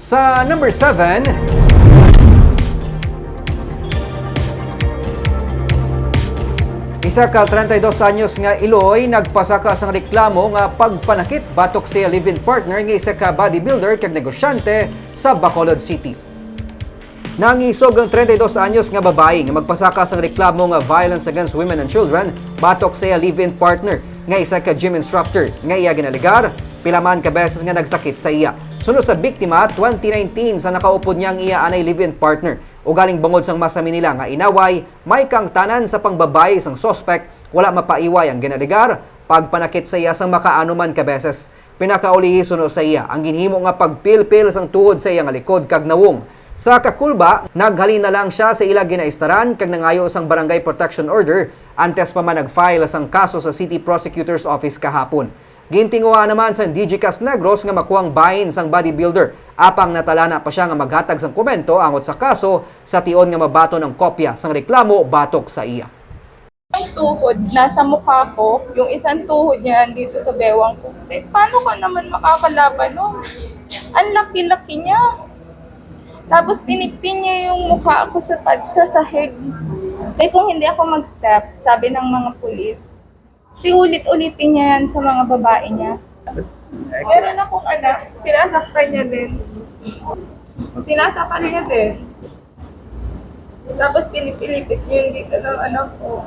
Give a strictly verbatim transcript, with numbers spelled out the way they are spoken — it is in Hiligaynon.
Sa number seven, isa ka treinta y dos anyos nga iloy nagpasaka sang reklamo nga pagpanakit batok sa iya live-in partner nga isa ka bodybuilder kag negosyante sa Bacolod City. Nangisog ang treinta y dos anyos nga babayi nga magpasaka sang reklamo nga violence against women and children batok sa iya live-in partner nga isa ka gym instructor nga iya ginalegar pila man ka beses nga nagsakit sa iya. Suno sa biktima, twenty nineteen sa nakaupod niya ang iya anay live-in partner. Ugaling bangod sang masami nila nga inaway, may kaangtanan sa pangbabayi sang suspek, wala mapaiway ang ginalegar pagpanakit sa iya sang makaanuman ka beses. Pinakaulihi suno sa iya ang ginhimo nga pagpilpil sang tuhod sa iya nga likod kag nawong. Sa kakulba, naghalin na lang siya sa ila ginaistaran kag nangayo sang barangay protection order antes pa man nag-file sang kaso sa City Prosecutor's Office kahapon. Gintinguha naman sang DGCAS Negros nga makuha ang bahin sang bodybuilder, apang natalana pa siya nga maghatag sang komento angot sa kaso sa tion nga mabaton ang kopya sang reklamo batok sa iya. Ang tuhod nasa mukha ko, yung isang tuhod niya nandito sa bewang ko. Eh, paano ka naman makakalaban nun? Ang laki-laki niya. Tapos pinipin niya yung mukha ko sa, pad- sa sahig. Kaya kung hindi ako mag-step, sabi ng mga pulis, di ulit-ulitin niya yan sa mga babae niya. Meron akong anak, sinasaktan niya din. Sinasaktan niya din. Tapos pinipilipit niya yung dito ng anak ko.